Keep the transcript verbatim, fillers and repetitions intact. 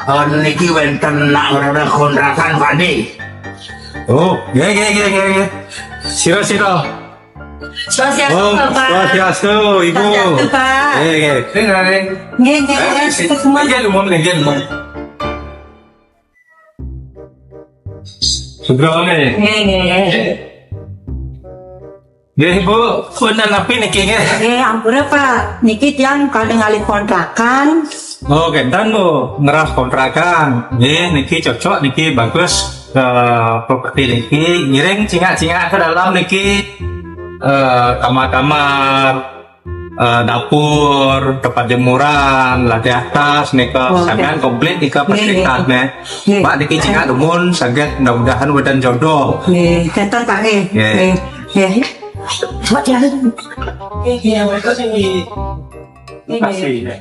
Tahun niki wénten nak ora kontrakan, Pak Di. Oh, nggih, nggih, nggih, nggih, nggih. Sira, sira. Swastiastu, Oh, Bapak. Swastiastu, Ibu. Swastiastu, Pak. Nggih, nggih. Nggih, nggih, nggih, kita semua. Nggih, nuwun, nggih, nuwun. Sugro, nggih. Nggih, nggih. Nggih, Ibu, wonten napi niki, nggih? Nggih, ampura, Pak. Niki tiang kali ngalih kontrakan. Oh, kénten, Bu. Ngerah kontrakan. Nggih, niki cocok, niki bagus. Eh, properti niki ngiring cingak-cingak ke dalam niki, eh, kamar-kamar, eh, dapur, tempat jemuran, lantai atas nika. Oh, Sampean komplit nika Nggih, nggih. fasilitas, nggih. Nggih. Pak niki cingak dumun, saged mudah-mudahan wénten jodoh. Nggih, kénten, Pak, nggih. Nggih. Nggih. Nggih. Buat ya. Nggih, nggih. Nggih, nggih.